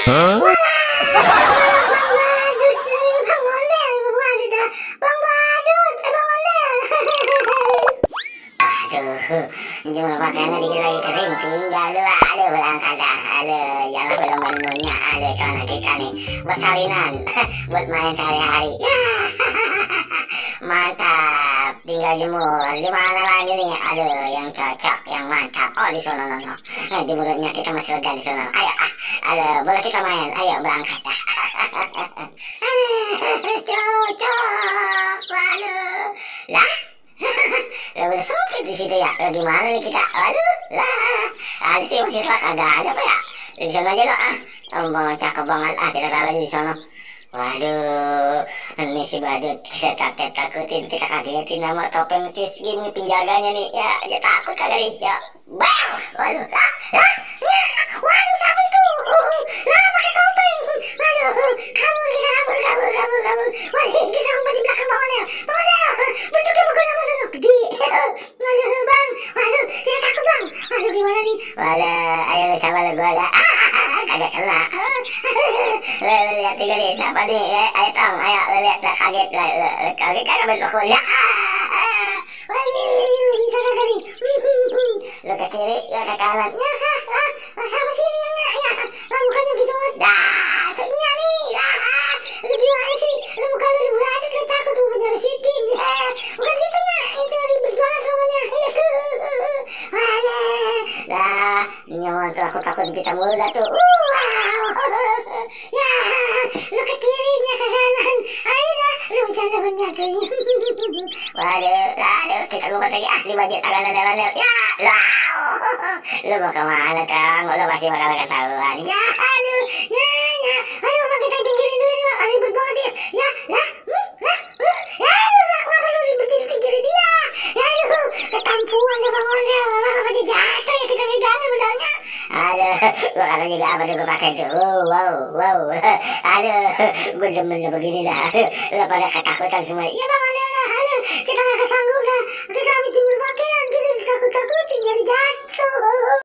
Hah? Aduh, jemur pakaiannya dikit lagi kering, tinggal lu, aduh berangkat dah, aduh, jangan belum menunya, aduh celana kita nih, buat salinan, buat main sehari-hari, ya, mantap, tinggal jemur, di mana lagi nih, aduh, yang cocok, yang mantap, oh di sana, jemurnya kita masih lega di sana, ayo, aduh, boleh kita main, ayo berangkat dah, aduh, cocok, aduh, lah. Lah udah sempit di situ ya. Lah gimana nih kita? Aduh, lah. Ada sih masih kagak ada apa ya? Di sana aja lo ah. Cakep banget ah kita taruh aja di sana. Waduh, ini si badut kita takutin, kita kagetin nama topeng Sisgi penjaganya nih. Ya, dia takut kagak nih. Ya, bang. Waduh, waduh siapa itu? Lah pakai topeng. Waduh, kabur kita kabur. Waduh, kita ngumpet di belakang bangunnya. Bentuknya bukan apa sana gede. Waduh bang, waduh dia takut bang. Waduh gimana nih? Waduh, ayo sama lo gue lah. Kagak kena. Lihat juga nih siapa nih? Ayo tong, ayo lihat lah kaget lah. Kaget kagak bentuk kuliah. Waduh, bisa kagak nih? Lo ke kiri, lo ke kanan. Sama sini ya. Bukannya gitu banget. Dah, senyap nih. Lu gimana sih? Lu bukan lu berani lu takut lu penjara sitin. Bukan gitu nya. Itu ribet banget rumahnya. Itu. Dah, nyawa aku takut kita mulu dah tuh. Ya, lu ke kirinya ke kanan. Ayo dah, lu bercanda tuh. Waduh, kita ngumpet lagi di baju tangan ada. Ya, lah. Lu mau kemana Kang? Lu masih bakal ketahuan. Ya, aduh, ya. Aduh, Bang, kita pinggirin dulu nih, Bang. Ribet banget ya. Ya, lah. Ya, lu ngapa lu ribetin pinggirin dia? Ya, aduh, ketampuan ya Bang Ondel. Ngapa dia jatuh ya kita pegangnya bedanya. Aduh, gua kata juga apa tuh gua pakai tuh. Wow. Aduh, gua demen begini dah. Lu pada ketakutan semua. Ya Bang Ondel lah. Aduh, kita gak kesanggup dah. Kita habis jemur pakaian, kita takut-takutin jadi jatuh.